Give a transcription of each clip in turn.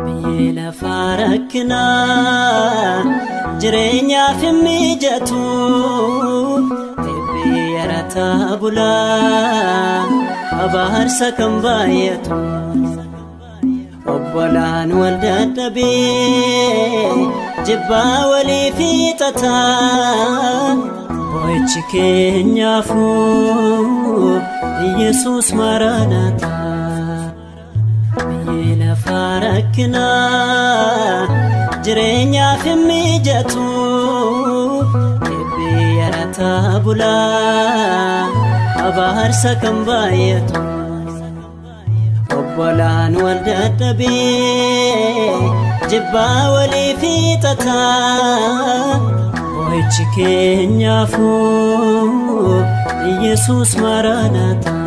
Biyyi lafaa rakkinaa jireenyaaf hin mijatu Eebbi yarataa bulaa abaarsa kan baay'atu Obbolaan wal dadhabee jibbaa walii fiixataa Boo'ichi keenyaafuu Yesuus Maranaataa Biyyi lafaa rakkinaa jireenyaaf hin mijatu Eebbi yarataa bulaa abaarsa kan baay'atu Obbolaan wal dadhabee jibbaa walii fiixataa Boo'ichi keenyaafuu Yesuus Maranaataa.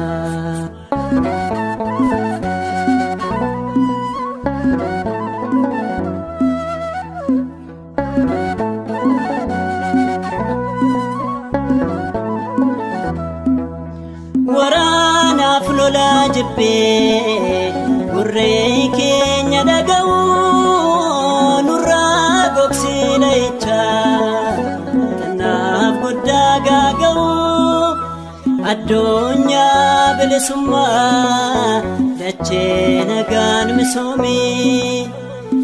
Waraanaaf lolaa jibbee gurree keenya dhaga'u nurraa gogsina jechaa xinnaaf guddaa gaaga'u addunyaa bilisummaa dachee nagaan misoomii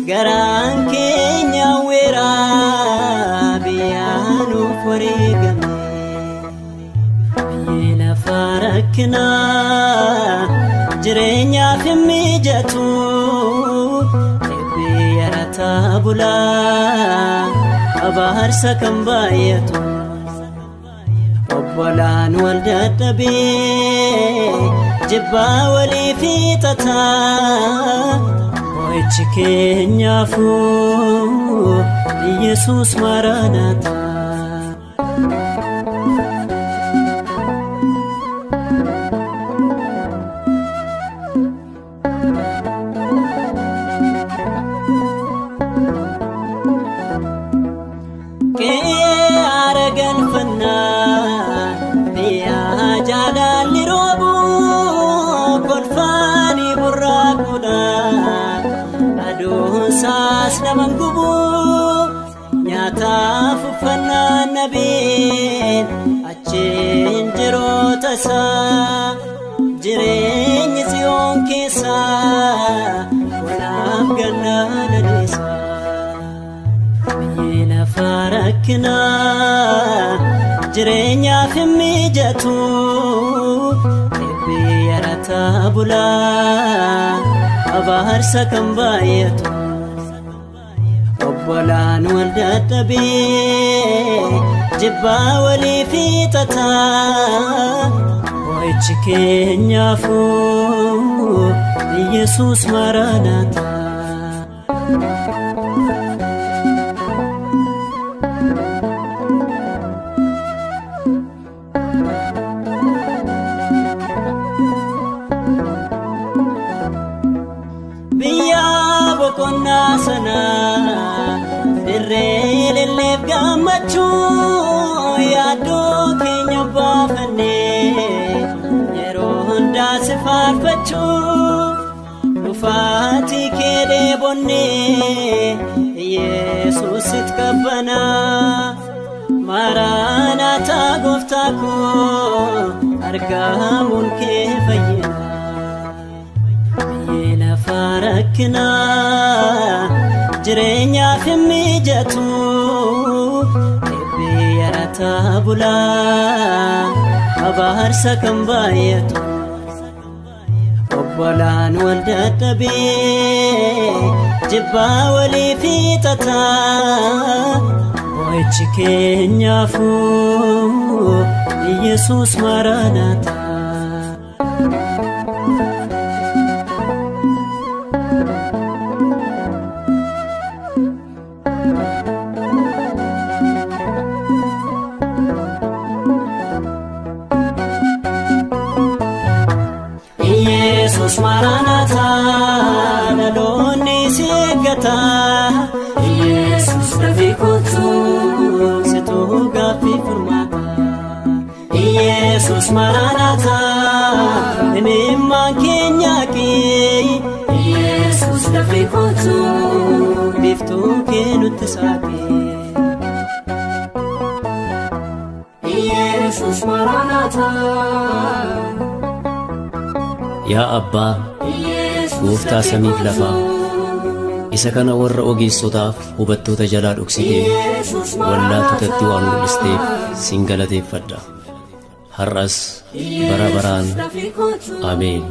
garaan keenya weeraa biyyaa nuuf wareegame. Biyyi lafaa rakkinaa jireenyaaf hin mijatu Eebbi yarataa bulaa abaarsa kan baay'atu Obbolaan wal dadhabee jibbaa walii fiixataa Boo'ichi keenyaafuu Yesuus Maranaataa. Qe'ee aara galfannaa biyya jaalalli roobu kolfaanii burraaquudha aduun saas naman gubu nyaataaf uffannaan nabeen achiin jiroota isaa jireenyi tsiyoon keessaa bonaaf gannaa lalisaa. Biyyi lafaa rakkinaa jireenyaaf hin mijatu Eebbi yarataa bulaa abaarsa kan baay'atu Obbolaan wal dadhabee jibbaa walii fiixataa Boo'ichi keenyaafuu Yesuus Maranaataa. Biyya boqonnaa sanaa dirree lelleef gammachuu yaaddoo keenya baafannee yeroo hundaa si faarfachuu dhufaatii kee dheebonnee Yesuusit qabbanaa Maranaataa gooftaa koo argamuun kee fayyina. Biyyi lafaa rakkinaa jireenyaaf hin mijatu Eebbi yarataa bulaa abaarsa kan baay'atu Obbolaan wal dadhabee jibbaa walii fiixataa Boo'ichi keenyaafuu Yesuus Maranaataa. Yesuus Maranaataa dhaloonni si eeggata Yesuus dafii kottu situ gaaffii furmaata Yesuus Maranaataa imimmaan keenya qii Yesuus dafii kottu Yaa Abbaa, Gooftaa samiif lafaa, isa kana warra ogeessotaaf hubattoota jalaa dhoksitee wallaaltotatti waan mul'isteef sin galateeffadha. Har'as bara baraan. Ameen.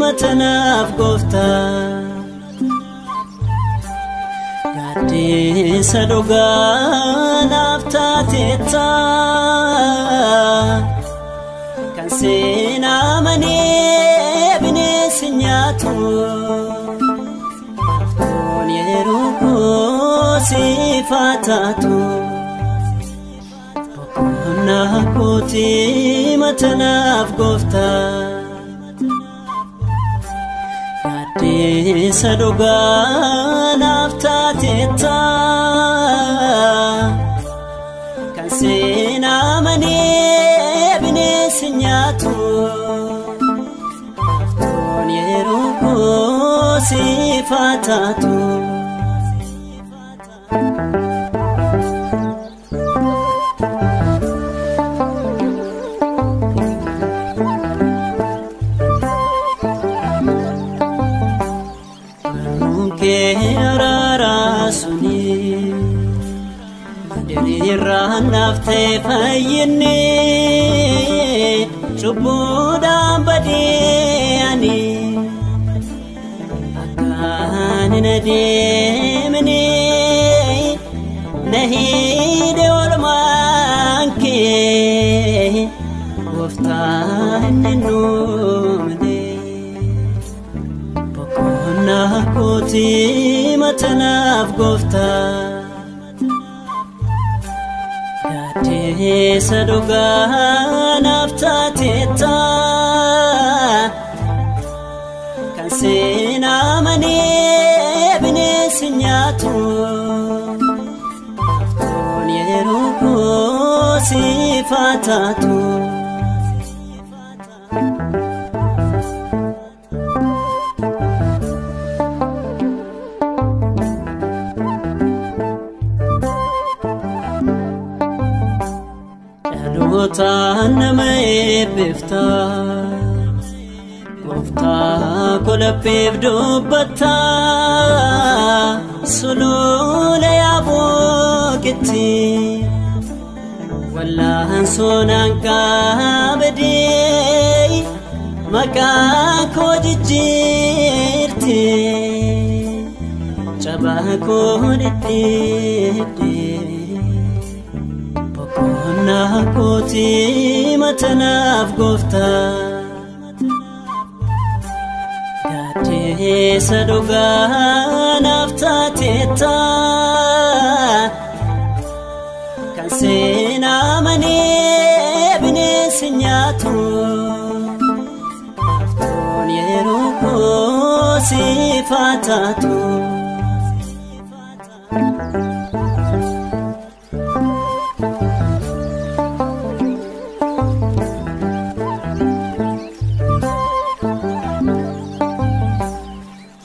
Matanaaf gooftaa gaaddeessa dhugaa naaf taateetta kan seenaa malee bineensi nyaatu aftoon yeroo koo siif haa taatu. Boqonnaa kootii matanaaf gooftaa gaaddeessa dhugaa naaf taateetta kan seenaa malee bineensi nyaatu aftoon yeroo koo siif haa taatu. Diriirraa fayyinni cubbuudhaan badee ani akkaan hin adeemne na hidhe oolmaan kee gooftaa hin nuumne. Boqonnaa kootii matanaaf gooftaa gaaddeessa dhugaa naaf taateetta kan seenaa malee bineensi nyaatu aftoon yeroo koo siif haa taatu. Dhaloota nama eebbifta gooftaa kolapheef dubbatta sulula yaabookitti wallaan sonaan qabdee maqaa koo jijjiirte cabaa koo dhidhiibde. Boqonnaa kootii matanaaf gooftaa gaaddeessa dhugaa naaf taateetta kan seenaa malee bineensi nyaatu aftoon yeroo koo siif haa taatu.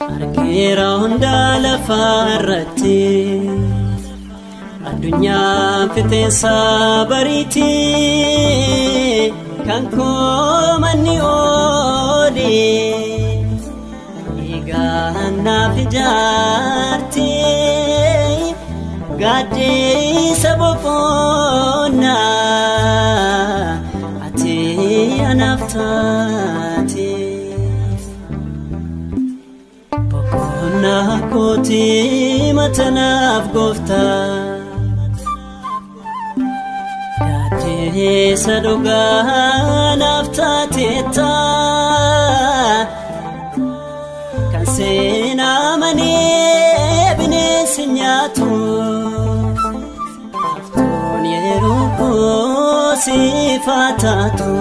Argeera hundaa lafarratti addunyaan fixeensa bariiti kan koomanni oole eegaan naaf ijaarte gaaddeessa boqonnaa ati anaaf taate. Boqonnaa kootii matanaaf gooftaa gaaddeessa dhugaa naaf taateetta kan seenaa malee bineensi nyaatu aftoon yeroo koo siif haa taatu.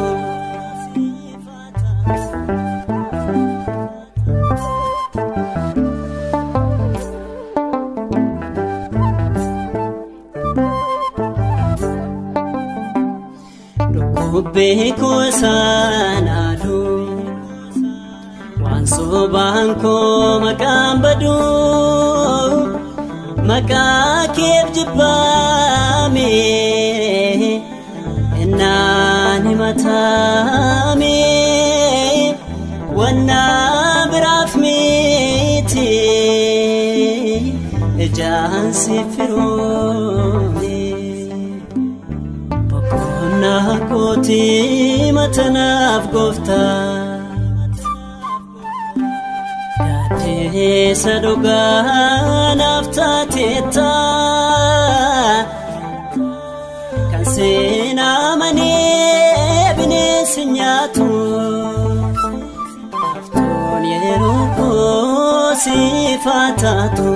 Bubbee koo sanaadhu waan sobaan koo maqaan badu maqaa keef jibbaame innaan himatame wannaa biraaf miti ijaan si firoome. Boqonnaa kooti matanaaf gooftaa gaaddeessa dhugaa naaf taateetta kan seenaa malee bineensi nyaatu haftuun yeroo koo siif haa taatu.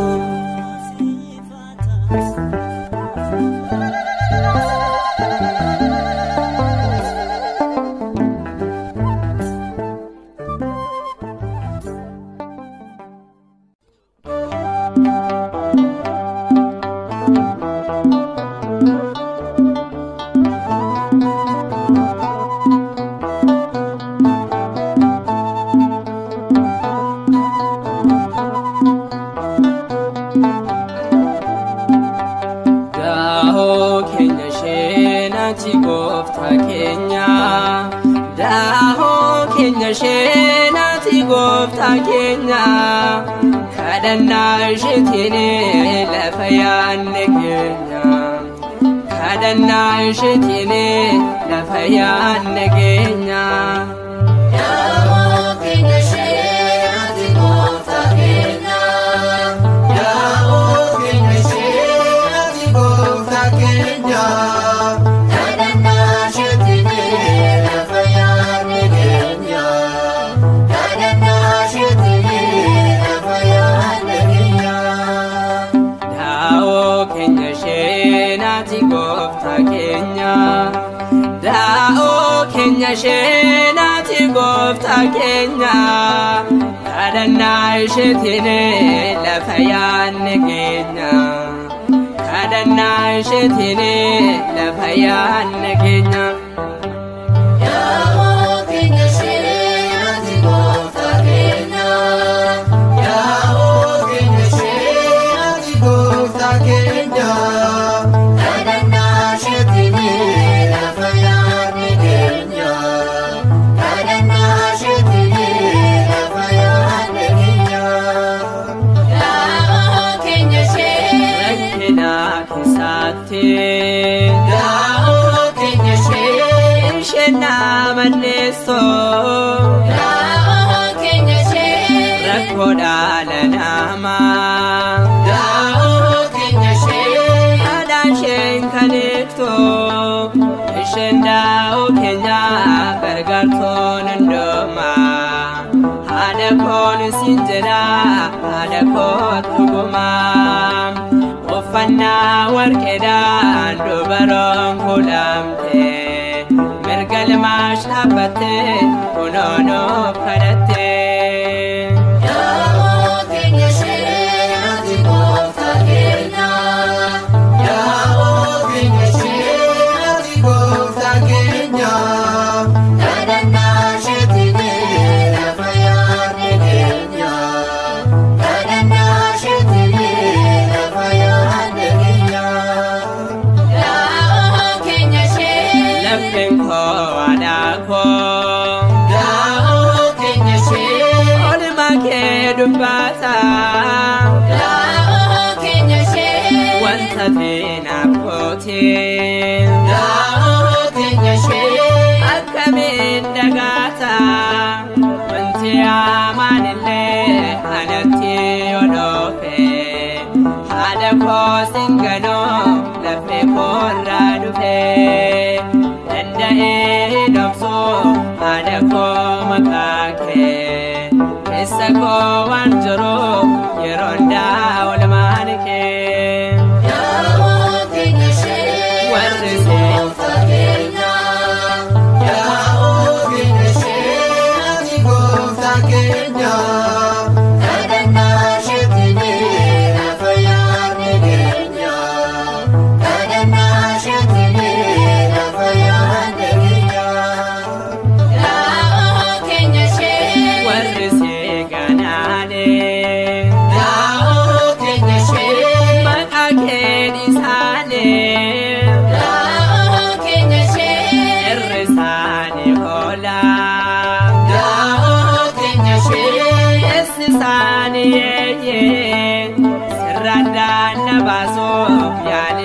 Daahoo keenya isheenati gooftaa keenya. Daahoo keenya isheenati gooftaa keenya. Kadhannaa isheetiin lafa yaanne keenya. Kadhannaa isheetiin lafa yaanne keenya. Daahoo keenya isheenati gooftaa keenya. Daahoo keenya isheenati gooftaa keenya. Kadhannaa isheetiin lafa yaanne keenya. Kadhannaa isheetiin lafa yaanne keenya. Daahoo keenya isheenati gooftaa keenya. Daahoo keenya isheenati gooftaa keenya. Kadhannaa isheetiin lafa yaanne keenya. Kadhannaa isheetiin lafa yaanne keenya. Daahoo keenya isheenati gooftaa keenya. Daahoo keenya isheenati gooftaa keenya. Kadhannaa isheetiin lafa yaanne keenya. Kadhannaa isheetiin lafa yaanne keenya. Daahoo keenya ishee. Rakkina keessaatti. Daahoo keenya ishee. Isheen namanneessoo. Daahoo keenya ishee. Rakkoo dhala namaa. Daahoo keenya ishee. Haadha isheen kan eegdu isheen daa'oo keenya gargaartoon hundumaa. Haadha koon isin jedha haadha koo dhugumaa. Uffannaa warqeedhaan dubaroon kuulamte mirga ilmaash dhaabbatte kunoo nuuf kadhatte. Daahoo keenya isheenati gooftaa keenya. Daahoo keenya isheenati gooftaa keenya. Kadhannaa isheetiin lafa yaanne keenya. Kadhannaa isheetiin lafa yaanne keenya. Daahoo keenya ishee. Lapheen koo haadha koo. Daahoo keenya ishee. Oolmaa kee dubbata. Daahoo keenya ishee. Wanta seenaaf kooti. Daahoo keenya ishee. Akkamiin dagaata. Wanti hamaan illee anatti yoo dhufe. Haadha koo singanoo lafee koorraa dhufe. Danda'ee dhoksuu haadha koo maqaa kee. Keessa koo waan jiru yeroo hundaa oolmaan kee. Daahoo keenya ishee. Warri Gooftaa keenya. Daahoo keenya ishee. Gooftaa keenya. Kadhannaa isheetiin lafa yaanne keenya. Kadhannaa isheetiin lafa yaanne keenya.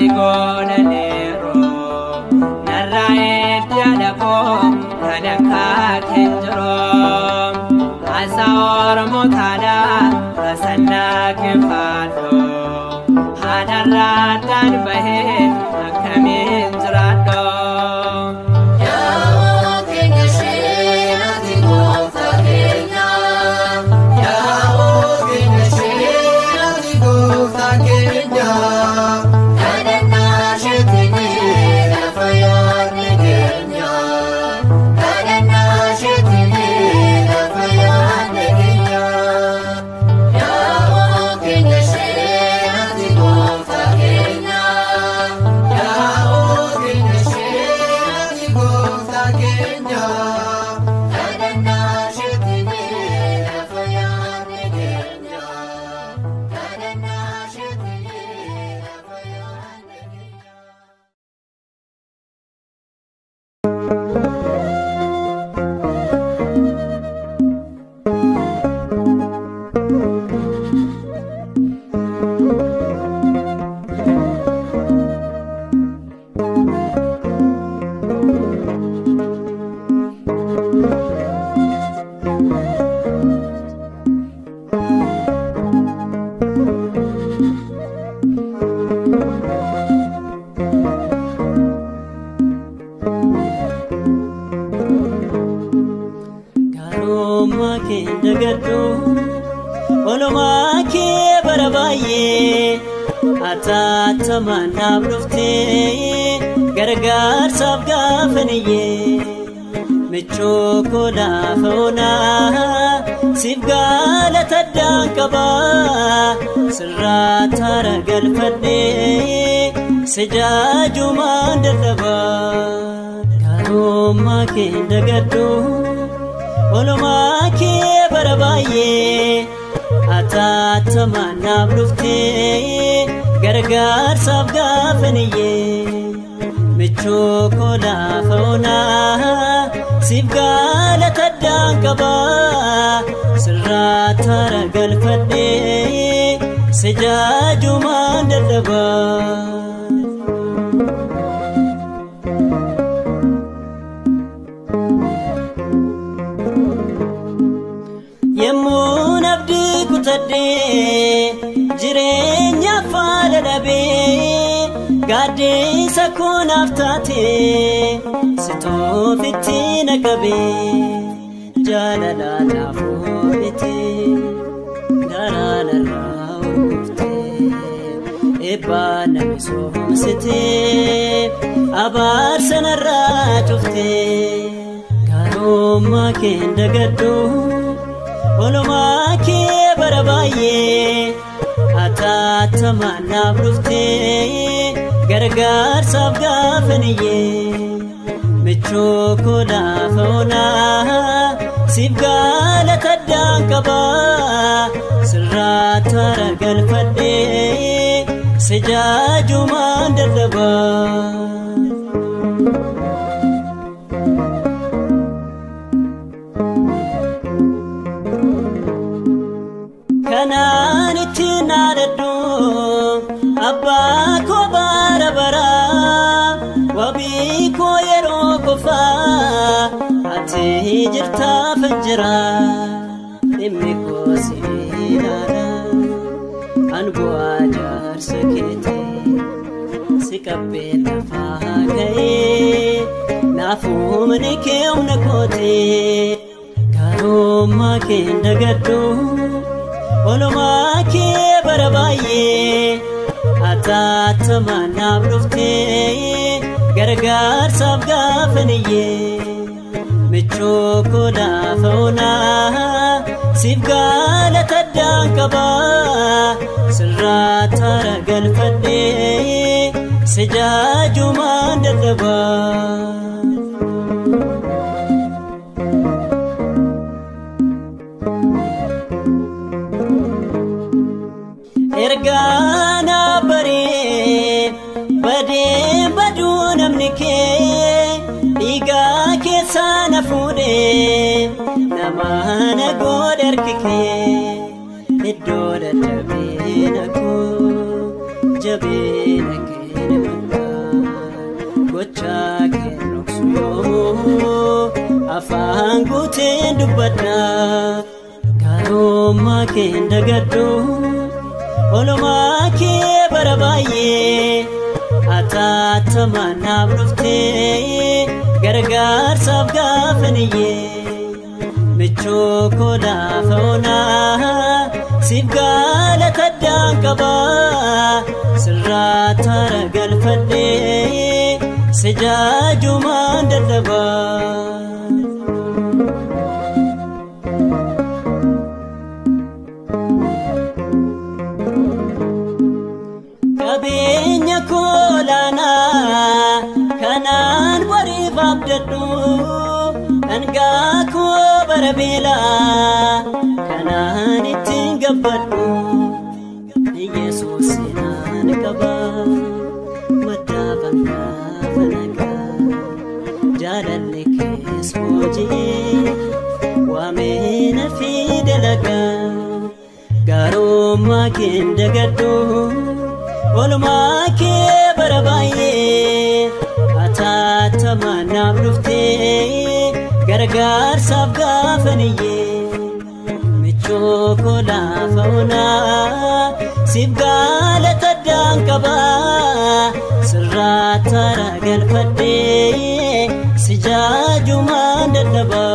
si godhaniiru narraa edda koo kan akka hin jiru asa Oromoo taana tasannaa keeffadhu haadharraa addaan bahee akkamiin jiraadhu. Ataatamaanaaf dhuftee gargaarsaaf gaafaniyyee michuu koo lafa onaa siif galata addaan qabaa sirraa taara galfadhee si jaajumaan dadhabaa gaarummaa kee hin dagadhu oolmaa kee bara baay'ee ataatamaanaaf dhuftee gargaarsaaf gaafaniyyee michuu koo lafa onaa siif galata addaan qabaa sirraa taara galfadhee si jaajumaan dadhabaa. Yemmuun abdii kutadhee jireenya faana dhabee gaaddiisa koonaaf taatee si toofitti na qabee jaalala naaf oolitee garaa narraa urguftee eebbaa na misoomsitee abaarsa narraa cuftee gaarummaa kee hin dagadhu. Oolmaa kee bara baay'ee ataatamaanaaf dhuftee gargaarsaaf gaafaniyyee michuu koo lafa onaa siif galata addaan qabaa sirraa taara galfadhee si jaajumaan dadhabaa. Kanaan itti naadadhu abbaa koo bara baraa wabii koo yeroo qofaa ati jirtaaf jira dhimmi koo si ilaala an bu'aa jaarsa keetii si qabbee lafaa ka'ee naaf humni kee humna kootee gaarummaa kee hin dagadhu. Oolmaa kee bara baay'ee ataatamaanaaf dhuftee gargaarsaaf gaafaniyyee michuu koo lafa onaa siif galata addaan qabaa sirraa taara galfadhee si jaajumaan dadhabaa. Ergaana baree badee baduu namni kee dhiigaa keessaa na fuudhee nama na godhe harki kee iddoo dadhabee na koo jabeena kee dubbadha gaarummaa kee hin dagadhu oolmaa kee bara baay'ee ataatamaan naaf dhuftee gargaarsaaf gaafaniyyee michuu koo lafa onaa siif galata addaan qaba sirraa taara galfadhee si jaajumaan dadhaba. Qabeenya koolaanaa kanaan wariif abdadhu dhangaa koo bara beelaa kanaan ittiin gabbadhu Yesuus naan qaba maddaafan gaafa nagaa jaalalli kees hojii waamee fi dalagaa gaarummaa kee hin dagadhu oolmaa kee bara baay'ee ataatamaan naaf dhuftee gargaarsaaf gaafaniyyee michuu koo lafa onaa siif galata addaan qaba sirraa taara galfadhee si jaajumaan dadhaba.